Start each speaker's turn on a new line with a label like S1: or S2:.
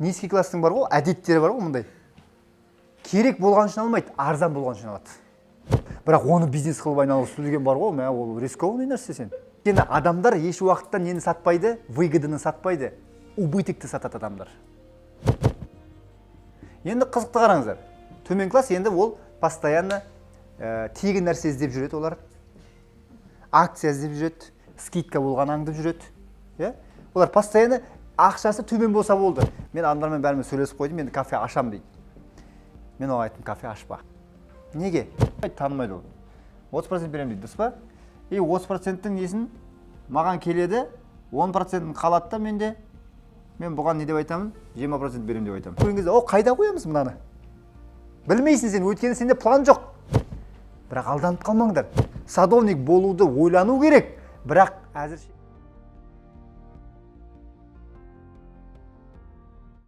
S1: Низкий класстың бар ғой, әдеттері бар ғой мындай: керек болған үшін алмайды, арзан болған үшін алады. Бірақ оны бизнес қылып айналысу деген бар ғой, мә, ол рискованный нәрсе. Сен өйткені адамдар еш уақытта нені сатпайды? Выгоданы сатпайды, убытокты сатады адамдар. Енді қызықты қараңыздар, төмен класс енді ол постоянно тегін нәрсе іздеп жүреді. Олар акция іздеп жүреді, скидка болған аңдып жүреді, иә. Олар постоянно ақшасы төмен болса болды. Мен адамдармен бәрімен сөйлесіп қойдым, енді кафе ашамын дейді. Мен оған айттым: «Кафе ашпа». Неге? Танымайды ол. 30% беремін дейді, дұрыс па? И 30%-тің несін маған келеді, 10%-ін қалады да менде. Мен бұған не деп айтамын? 20% беремін деп айтамын. Көрген кезде: «О, қайда қоямыз мынаны?» Білмейсің сен, өйткені сенде план жоқ. Бірақ алданып қалмаңдар, садовник болуды ойлану керек, бірақ әзірше.